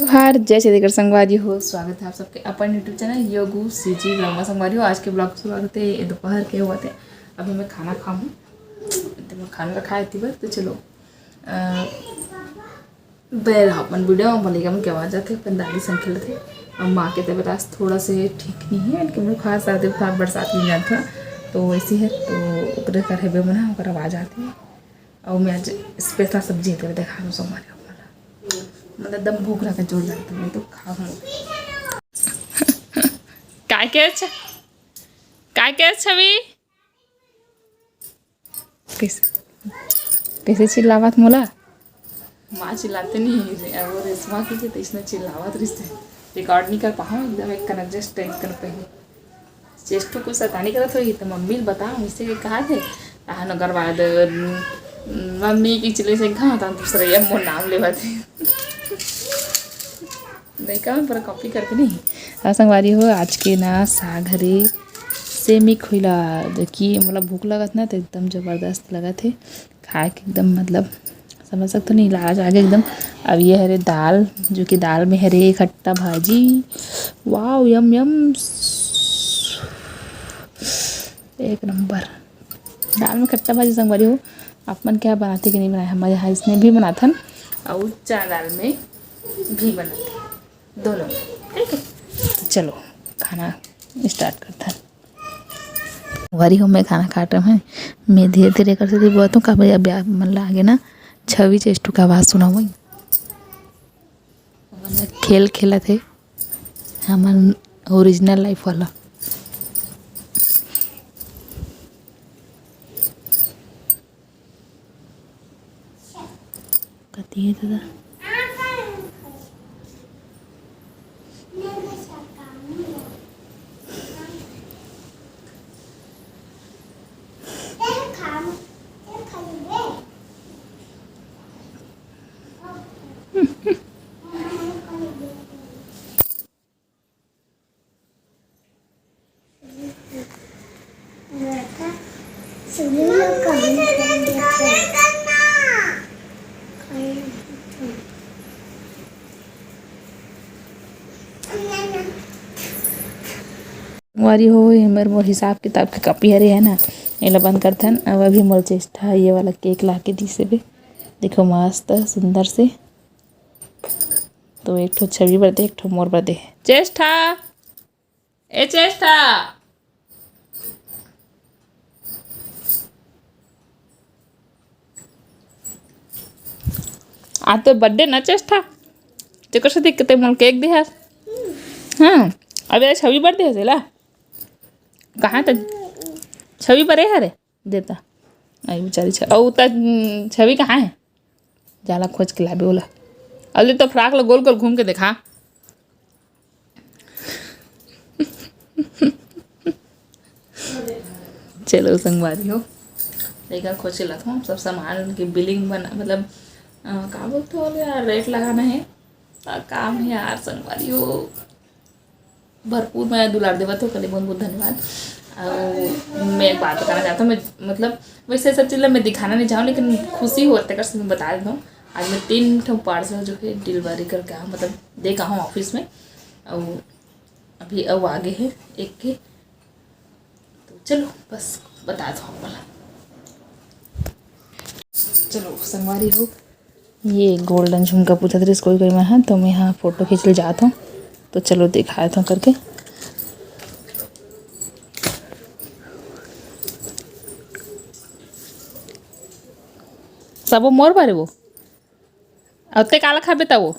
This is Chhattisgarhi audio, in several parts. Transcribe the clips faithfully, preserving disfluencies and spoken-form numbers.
जोहार, जय छत्तीसगढ़ संगवारी हो, स्वागत है आप सबके अपन YouTube चैनल योगू सीजी ब्लॉग में। संगवारी हो, आज के ब्लॉग शुरू होते ये दोपहर के होते। अभी मैं खाना खाऊँ, तो मैं खाना खाए थी बस। तो चलो, अ, बे रहा अपन वीडियो में, बोलेगा मैं क्या आवाज आते अपन दादी संग खेलते। अब माँ के तबीयत आज थोड़ा से ठीक नहीं है, इनके बुखार सर्दी बुखार बरसात में जानते हो, तो वैसी है। तो ओकरे कर हेबे मना ओकर आवाज आती है। और मैं आज स्पेशल सब्जी है, देखा दो संगवारी हो, मतलब एकदम भूख लगा जोर लगता है तो खाऊँ। काय के छ-, काय के छवि? कैसे, कैसे चिल्लावत मोला? माँ चिल्लाते नहीं रे, वो रेशमा की के तो इसने चिल्लावत रिश्ते रिकॉर्ड नहीं कर पाऊँ, एकदम एक कनक जस्ट टाइप कर पहले चेष्टू को शैतानी करत होही तो मम्मी ल बता, मिसे के कहा थे, तहन ओकर बाद मम्मी की चिल्ले से घा तहन दूसरे ये मोर नाम लेवत हे। लइका मन पूरा कॉपी करके नहीं। हाँ संगवारी हो, आज के ना साग हरे सेमी खुला, जो कि मोला भूख लगत ना तो एकदम जबरदस्त लगत हे खाए के, एकदम मतलब समझ सकते हो नहीं, लाज आगे एकदम। अब ये हरे दाल, जो कि दाल में हरे खट्टा भाजी, वाओ यम यम, एक नंबर। दाल में खट्टा भाजी संगवारी हो, आप मन क्या बनाते कि नहीं बनाए, हमारे यहाँ इसने भी बनाथन और चना दाल में भी बनाते, दोनों। ठीक है, तो चलो खाना स्टार्ट करते हैं। वरी हो मैं खाना काट रहा हूँ, मैं धीरे धीरे कर सकती बहुत हूँ, काबर अब आप मन ला आगे ना छवि चेष्टू का आवाज़ सुना हुई। खेल खेलत हे हमन ओरिजिनल लाइफ वाला। कती हे दादा? संगवारी हो, एमर मोर हिसाब किताब के कॉपी हरे है ना, एला बंद करथन। अब अभी मोर चेष्टा ये वाला केक ला के दिस हे बे। देखो मस्त सुंदर से। तो एक ठो छवि बर दे, एक ठो मोर बर दे। चेष्टा, ए चेष्टा। आज तो बर्थडे ना चेष्टा, तेकर से देख के ते मोल केक दे हस। हाँ, अबे आज छवि बर्थडे है तेला। कहाँ त छवि बरे हरे देता। आई बेचारी छ-, अउ त छवि कहाँ है? जाला खोज के लाबे ओला। अउ ले तो फ्रॉक ला गोल गोल घूम के देखा। चलो संगवारी हो, लेकर खोज के लाथों सब सामान, उनकी बिलिंग बना, मतलब, अ, का बोलते हो यार, रेट लगाना है। आ, काम है यार संगवारी हो, भरपूर मैं दुलार देवत हो, कले बहुत बहुत धन्यवाद। और मैं एक बात बताना चाहता हूँ, मैं, मतलब, वैसे सब चीज़ ला मैं दिखाना नहीं चाहूँ, लेकिन खुशी होते कर मैं बता देता हूँ। आज मैं तीन ठो पार्सल जो है डिलीवरी करके आऊँ, मतलब दे के आऊँ ऑफिस में। और अभी अब आगे है एक के, तो चलो बस बता दो आप वाला। चलो संगवारी हो, ये गोल्डन झुमका पूछत रहिस कोई कोई मन ह, तो मैं यहाँ फोटो खींच ले जात हूँ। तो चलो दिखात हूँ करके। सबो मोर बारे वो। अउ ते काला खाबे त वो?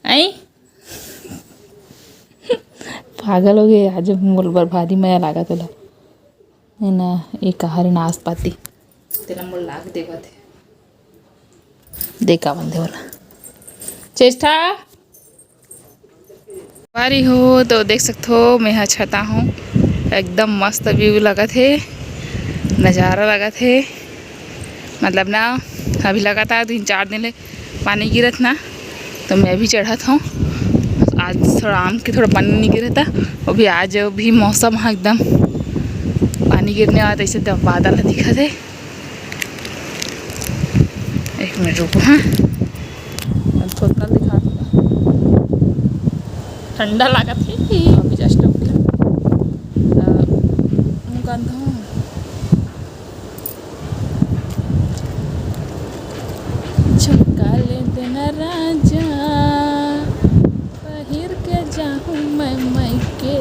आई पागल हो गए आज, मोल बर भारी मया लागत ओला। है ना, ये कहा रे नाशपाती, तेला मोल लाग देवत है। देखा बंदे वाला चेष्टा। बारी हो तो देख सकत हो, मैं ह छता हूँ, एकदम मस्त व्यू लगत हे, नज़ारा लगत हे। मतलब ना, अभी लगातार तीन चार दिन ले पानी गिरत ना, तो मैं भी चढ़त हूँ। आज थोड़ा आम के थोड़ा पानी नहीं गिरता, वो भी आज भी मौसम है एकदम पानी गिरने वाला, तो ऐसे द-, बादल ह दिखत है। एक मिनट रुको, हाँ, अब उतना दिखा दूंगा। ठंडा लागत हे, अभी just उठे। त मुँह कान धोऊं। झुमका ले देना राजा, पहिर के जाहूं मैं मइके।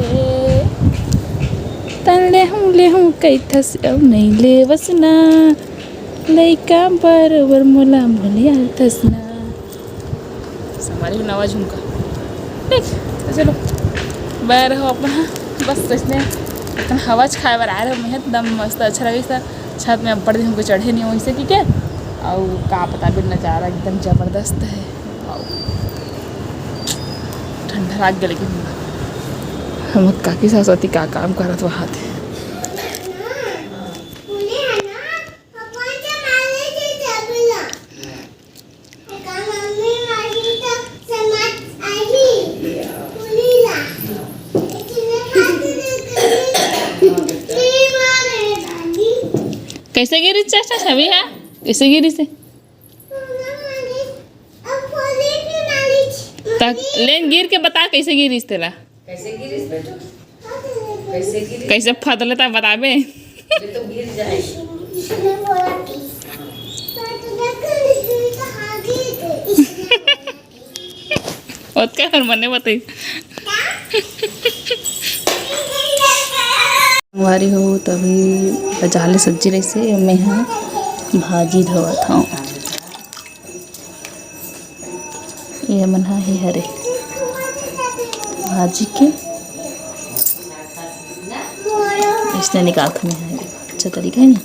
तन लेहूं, लेहूं कइथस, अब नइ लेवस ना। लइका बरोबर मोला भुलिया थस ना। संगवारी हो नवा झुमका। ठीक, त चलो, बाय रहो अपन, हाँ। बस अइसने अपन हवा खाए बर आए रहो, मैं एकदम मस्त अच्छा लगे था। छत में अब्बड़ दिन हमको चढ़े नहीं वैसे कि क्या, अउ का पता भी नज़ारा एकदम जबरदस्त है। अउ ठंडा लाग गया, लेकिन हम काकी सास होती का काम करत वहाँ थे। कैसे गिरी चाचा छवि है? कैसे गिरी से? तक लेन गिर के बता कैसे गिरी तेला? कैसे गिरिस बेटू? कैसे गिरिस? कैसे फदले ता बताबे? ये तो गिर जाए। ओतका हर मने बताई। संगवारी हो, तभी बजार ले सब्जी लइसे, मैं हा भाजी धोवत हूँ। ये मन हा हे हरे भाजी के, इसने निकाल था मैं हा, अच्छा तरीका है ना।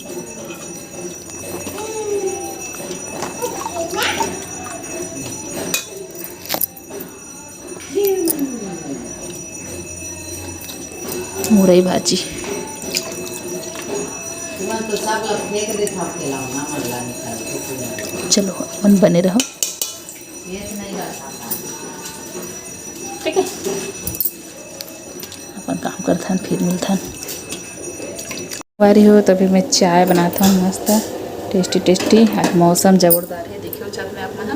मुरई भाजी। तुमन तो सब ला फेंक देथव, अकेला ना मन ला निकाल के पूरा। चलो, अपन बने रहो। फेंक नहीं रहा। ठीक है, अपन काम करथन, फिर मिलथन। संगवारी हो, तभी मैं चाय बनाता हूँ मस्त tasty tasty। आज मौसम जबरदार है, देखियो छत में आप मन ह।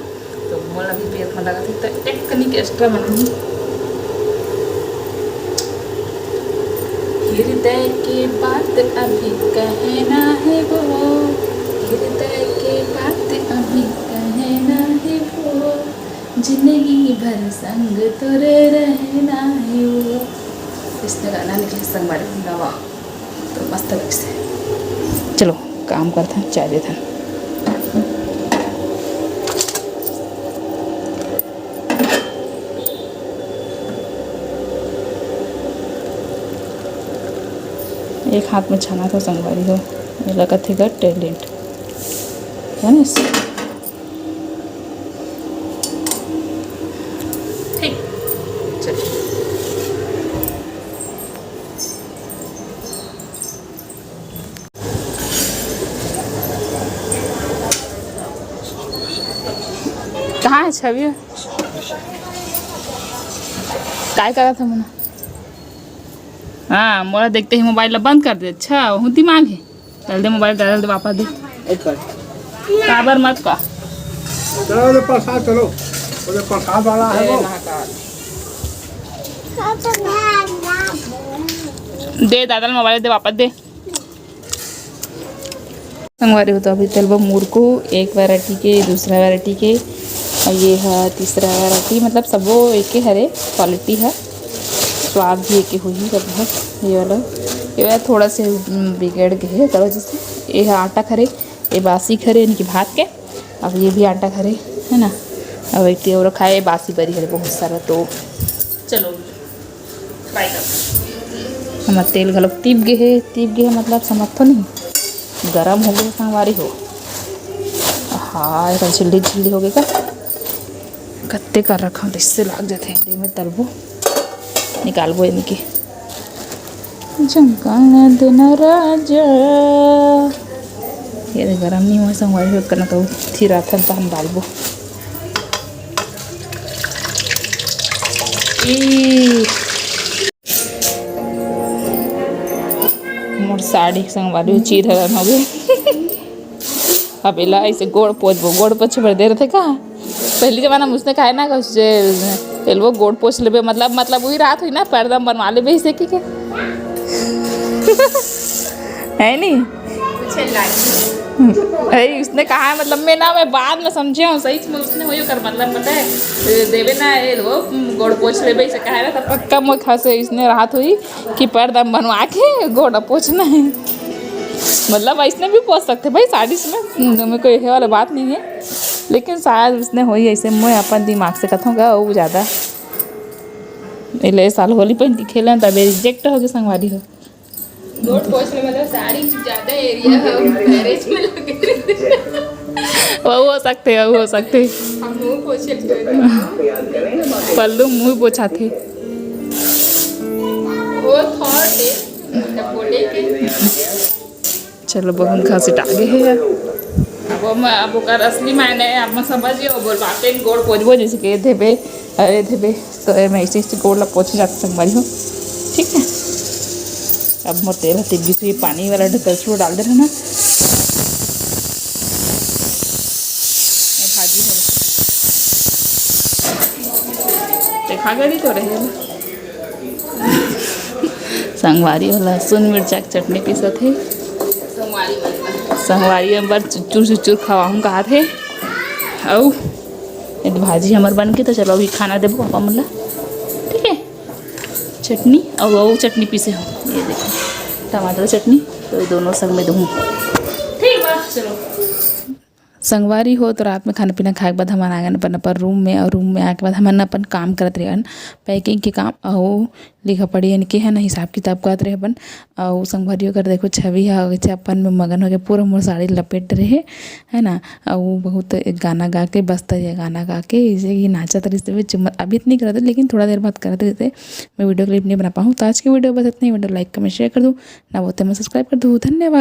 तो मोला भी पेट में लगत है, तो एक कनिक extra बनाऊँ। हृदय के बात अभी कहना है वो, हृदय के बात अभी कहना है वो, जिंदगी भर संग तोरे रहना है वो। इसने गाना निकले संगवारी नवा। तो मस्त लगिस हे। चलो, काम करथन, चाय देथन। एक हाथ में छाना था संगवारी हो, एला कथे का talent, है ना? ठीक, चलो। कहाँ है छवि? काय करत हे मोला? हाँ, मोला देखते ही मोबाइल ला बंद कर दे। अच्छा, वहू दिमाग है। चल दे मोबाइल, दादा दे, वापस दे। एक कर। काबर मत का? चलो, उधर प्रसाद, चलो। उधर प्रसाद वाला है वो। दे दादा ला मोबाइल दे, वापस दे। संगवारी हो, तो अभी तलबो मुरकू, एक variety के, दूसरा variety के, और ये है तीसरा variety, मतलब सबो एके हरे, quality है, स्वाद भी एके होही लगभग। ये वाला, ये वाला थोड़ा से, उम, बिगड़ गए है, तो जैसे ये है आटा खरे, ये बासी खरे, यानी कि भात के, अब ये भी आटा खरे, है ना, अब एक और रखा है, बासी बरी हरे बहुत सारा, तो चलो। Fry कर। हमर तेल घलोक तीप गे हे, तीप गे हे मतलब समझथो नहीं, गरम हो गे संगवारी हो। हाँ, एकर झिल्ली झिल्ली हो गे का, कत्ते कर रखा, इससे लाग जाथे, दे में तलबो, निकालबो इनके। झुमका ना देना राजा, ये दे गरम नहीं हुआ संगवारी हो, कना तो थिराथन तहन डालबो। ई मोर साड़ी के संगवारी चिरहरन हो गे। अब एला ऐसे गोड़ पोछबो, गोड़ पोछे बर दे रथे का? पहली जमाना में उसने कहा है ना, कुछ जे, एलबो गोड़ पोछ लेबे, मतलब, मतलब वही रात हुई ना, पैर दम बनवा लेबे इसे की के। है नी? अरे, उसने कहा है, मतलब, मैं ना, मैं बाद में समझे हूँ, सही में उसने वही कर, मतलब, पता है, देवे ना, एलबो गोड़ पोछ लेबे इसे कहा है ना, तब पक्का मोर ख्याल से इसने रात हुई कि पैर दम बनवा के गोड़ पोछना है। मतलब, ऐसने भी पोछ सकते भाई, साड़ी में, हम्म, में कोई ये वाला बात नहीं है। लेकिन शायद उसने होई ऐसे, मैं अपन दिमाग से कथों का, वो ज़्यादा। एले साल होली पहन के खेले, तबे रिजेक्ट हो गए संगवारी हो। गोड़ पोछने मतलब साड़ी से ज्यादा एरिया हम गैरेज में लगे रहते हैं। वो हो सकते, वो हो सकते। हम मुंह पोछे थे। पल्लू मुंह पोछा थे। वो थॉट है, बोले के। चलो, बहुत घसीट आगे है। अब हम, अब ओकर असली मायने अब मैं समझ गए, वो बोलबाते गोड़ पोछबो जैसे के देबे, अरे देबे, तो मैं इसे, इसे गोड़ ला पोछ जाते संगवारी हो, ठीक है। अब मोर तेल हती बीस, ये पानी वाला ढक्कन छुआ डाल दे रहे ना। ये भाजी हो, देखा गड़ी तो रहे ना। संगवारी हो लहसुन मिर्चा के चटनी पीसत हे। संगवारी मन बर। संगवारी मन बर चुचुर चुचुर खवाहूँ कहा थे। अउ ये भाजी हमर बन के, तो चलो अभी खाना देबो पापा मन ला, ठीक है। चटनी अउ, अउ चटनी पीसे हो, ये देखो टमाटर चटनी, तो ये दोनों संग में दूँ। ठीक बा, चलो। संगवारी हो, तो रात में खाना पीना खाए के बाद हमन आ गए अपन, अपन रूम में, और रूम में आए के बाद हमन अपन काम करत रहन, पैकिंग के काम, अउ लिखा पढ़ी यानी कि है ना, हिसाब किताब करत रहे अपन। अउ संगवारी हो कर देखो, छवि ह अपन में मगन होके पूरा मोर साड़ी लपेट रहे, है ना। अउ बहुत एक गाना गा के, बस्तर या गाना गा के, जैसे कि नाचत रहिस, अभी इतनी करत रहे, लेकिन थोड़ा देर बाद करत रहिस, मैं वीडियो क्लिप नहीं बना पाऊँ। तो आज की वीडियो बस इतनी। वीडियो लाइक, कमेंट, शेयर कर दो, ना बोलते मैं सब्सक्राइब कर दो। धन्यवाद।